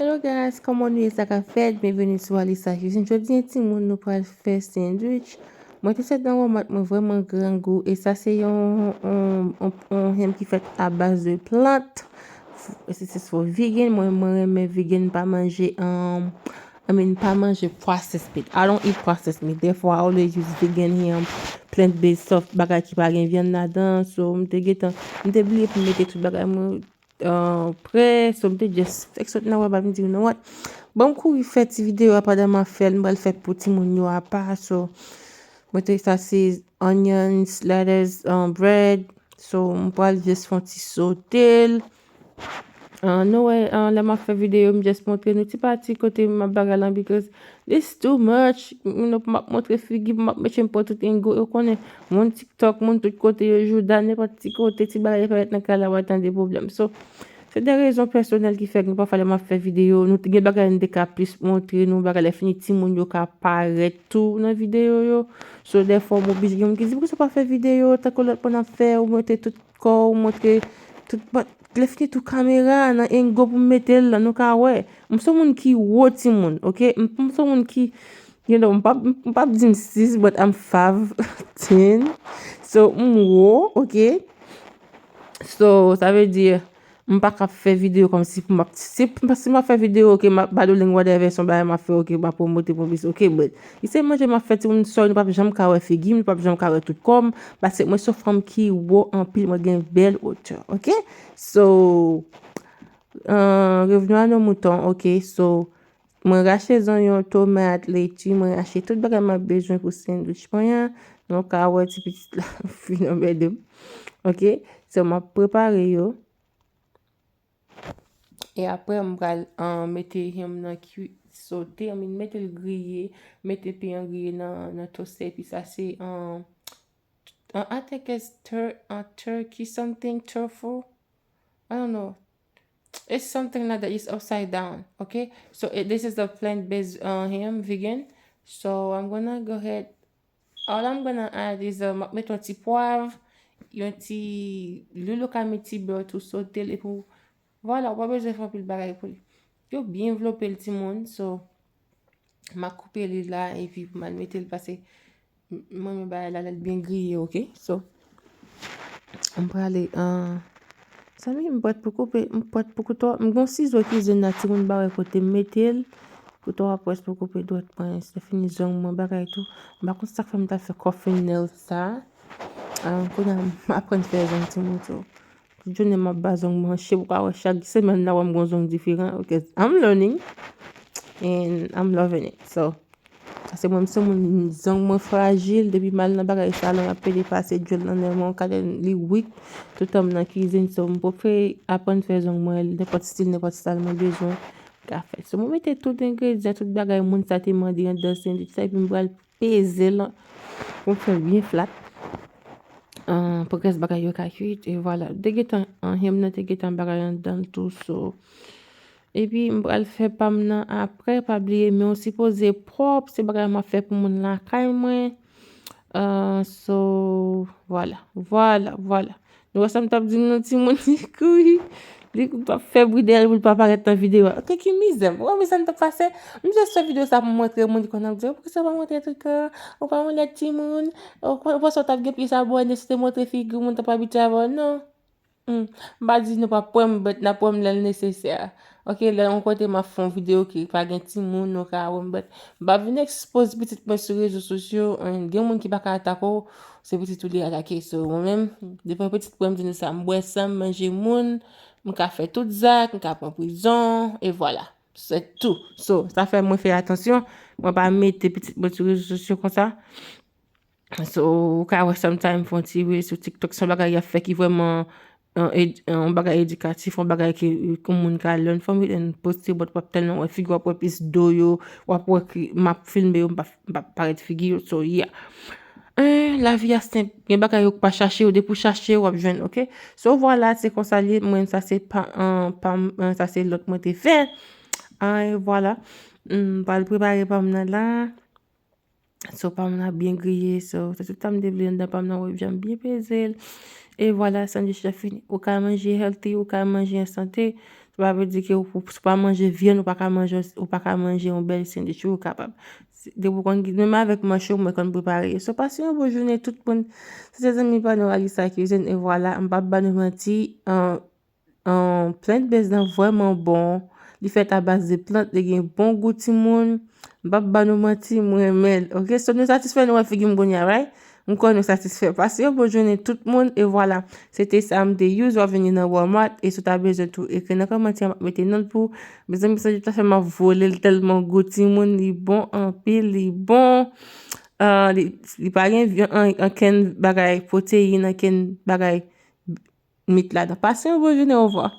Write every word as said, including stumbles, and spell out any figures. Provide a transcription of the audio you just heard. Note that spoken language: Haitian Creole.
Hello guys, kòman nou ye, sa k ap fèt? Byenveni sou Alisa Cuisine. Jodi a timoun, nou pral fè sandwich. Mwen te sot nan Walmart, mwen vrèman grangou e sa se yon, yon, yon, yon ham ki fèt a baz de plant. This is for vegan. Mwen, mwen renmen vegan, pa manje, um, I mean, pa manje processed meat. I don't eat processed meat. Therefore, I always use vegan ham, plant-based stuff, bagay ki pa gen vyann ladan. So, m te gentan, m te bliye pou m mete tout bagay mwen uh, prè. So, m te just fèk sot nan Walmart, m di, you know what? Ban m kouri fè ti videyo a pandan m ap fè l, m pral fè pou timoun yo apa. So, mwen te, sa se onions, lettuce, um, bread. So, m pral just fè yon ti sote l. Uh, nou wè, uh, lè m ap fè videyo, m just montre nou ti pati kote m ap bagay lan, because this too much. You know, m ap montre figi, m ap mete m pran tout angle, ou konnen, moun TikTok, moun tout kote yo, jouda, nenpòt ti kote, ti bagay yo parèt nan kay la, w a tande pwoblèm. So, se de rezon pèsonèl ki fè ke pafwa lè m ap fè videyo, nou gen bagay nou te ka plis montre nou, bagay lè fini timoun yo ka parèt tou nan videyo yo. So, dèfwa m oblije, gen moun ki di, "Poukisa w pa fè videyo tankou lòt moun ap fè, ou montre tout kò w, montre tout, but lè fini tou kamera nan angle pou m mete l la, nou ka wè." M se yon moun ki wo timoun, oke? M, m se yon moun ki, you know, m p ap, m p ap di m sis, but I'm five ten. So, m wo, oke? So, sa vle di, m pa ka fè videyo kòmsi pou m ap, si, si m ap fè videyo, oke, m ap badoleng whatever, se yon bagay m ap fè, oke, m ap pwomote pou plis, oke, but si se manje m ap fè, timoun, sorry, nou p ap janm ka wè figi m, nou p ap janm ka wè tout kò m, paske mwen se yon fanm ki wo anpil, mwen gen bèl wotè, oke? So, uh, revenons à nos moutons, oke? So, mwen rache zonyon, tomat, leti, mwen rache tout bagay m ap bezwen pou sandwich mwen an. Nou ka wè ti pitit la fin anmède m. Oke? So, m ap prepare yo. E apre, m pral, uh, mete ham nan ki sote, I mean, mete l griye, mete pen an griye nan, nan toastè, epi sa se, uh, uh, I think it's tur-, uh, turkey something, tofu. I don't know. It's something like that. It's upside down, okay? So it, this is the plant-based, uh, ham, vegan. So I'm gonna go ahead. All I'm gonna add is, uh, m ap met yon ti pwav, yon ti lwil, ou ka met ti bè tou, sote l, epi w, vwala, ou pa bezwen fè anpil bagay pou li. Yo byen vlope l, timoun, so, m a koupe li la, epi pou m al mete l, paske m, mwen, men bagay la, lè l byen griye, oke? So, m prale, uh, zanmi, m prèt pou koupe, m prèt pou kouto, m gon sizo kizin la, timoun ba wè kote m mete l, kouto a prèt pou koupe dwèt mwen, se fini zong mwen, bagay tou. M pa konn sa k fè m ta fè coffin nail sa. Ah, kounye a, m aprann fè zong timoun tou. Tout jounen m ap ba zong mwen, shape, ou ka wè chak semèn la, wè m gon zong diferan, because I'm learning and I'm loving it. So, paske mwen, m se moun, zong mwen frajil, depi m al nan bagay salon, y ap pede pase djèl nan nen mwen, ou ka wè li weak, toutan m nan kizin, so, m prefere aprann fè zong mwen, nenpòt stil, nenpòt style mwen bezwen, m ka fè. So, mwen mete tout engredyan, tout bagay moun sa te mande anndan sandwich sa, epi m pral peze l pou m fè l byen flat. Ah, pou rès bagay yo ka kuit, e vwala. Te gentan, ah, ham nan te gentan bagay anndan l tou, so. Epi, m pral fè pa m nan apre, pa bliye, men w sipoze pwòp, se bagay m ap fè pou moun lakay mwen. Ah, so, vwala, vwala, vwala. Nou wè sa m t ap di nou, timoun, li kouri. Li p ap fè bri dèyè l pou l pa parèt nan videyo a. Oke, ki mizè. Ou wè mizè m t ap pase? M jis fè videyo sa pou m montre moun, li konn ap di, "Poukisa w pa montre tout kò? Ou pa yon lèd timoun? Ou pa, ou panse w t ap gen plis abòne si w te montre figi w, moun t ap abitye avè w?" Non. Hmm. M pa di nou p ap wè m, but n ap wè m lè l nesesè. Oke, lè yon kote m ap fè yon videyo ki pa gen timoun, nou ka wè m, but m pa vin ekspoze pitit mwen sou rezo sosyo, and gen moun ki pa ka atake w, se pitit ou li atake. So, mwen menm, devan pitit mwen, m di nou sa, m bwè san, m manje moun, m ka fè tout zak, m ka pran prizon, e vwala. Se tou. So, sa fè mwen fè atansyon, mwen pa mete pitit mwen sou rezo sosyo konsa. So, ou ka wè sometime fè yon ti reel sou TikTok, se yon bagay y ap fè ki vrèman, euh, ed-, yon bagay edikatif, yon bagay ke, ke moun ka learn from it and poste, but w ap tèlman wè figi, w ap wè plis do yo, w ap wè ke m ap filme yo, m pa, m pa parèt figi yo, so, yeah. Eh, lavi a senp, gen bagay ou pa chache yo, depi w chache yo, w ap jwenn, oke? So, vwala, se konsa l ye, mwen, sa se pa, euh, pa m, euh, sa se lòt mwen te fè. Ah, e vwala. M pral prepare pa m nan la. So, pa m nan byen griye, so, se tout sa m te vle anndan pa m nan, wè jan m byen peze l. E vwala, sandwich la fini. Ou ka manje healthy, ou ka manje an sante, Sa pa vle di ke ou, ou pa manje vyann, ou pa ka manje, ou pa ka manje yon bèl sandwich, ou kapab. Depi ou konn, menm avèk manch yo, mwen konn prepare yo. So, pase yon bon jounen, tout moun. Se te zanmi pa nou, Alisa Cuisine, e vwala, m p ap ba nou manti, an, an plant based nan vrèman bon. Li fèt a baz de plant, li gen bon gou timoun. M p ap ba nou manti, mwen renmen l. Ok, so nou satisfè, nou wè figi m kounye a, right? M kwè nou satisfè. Pase yon bon jounen tout moun, e vwala. Se te sa m te use, w ap vini nan Walmart, e si w ta bezwen tou, ekri nan kòmantè, m ap mete non l pou ou. Mezanmi, sa ta fè m ap vole l tèlman gou timoun, li bon anpil, li bon. Ah, li, li pa gen vyan-, an, ankenn bagay pwoteyin, ankenn bagay mit ladan. Pase yon bon jounen, ovwa.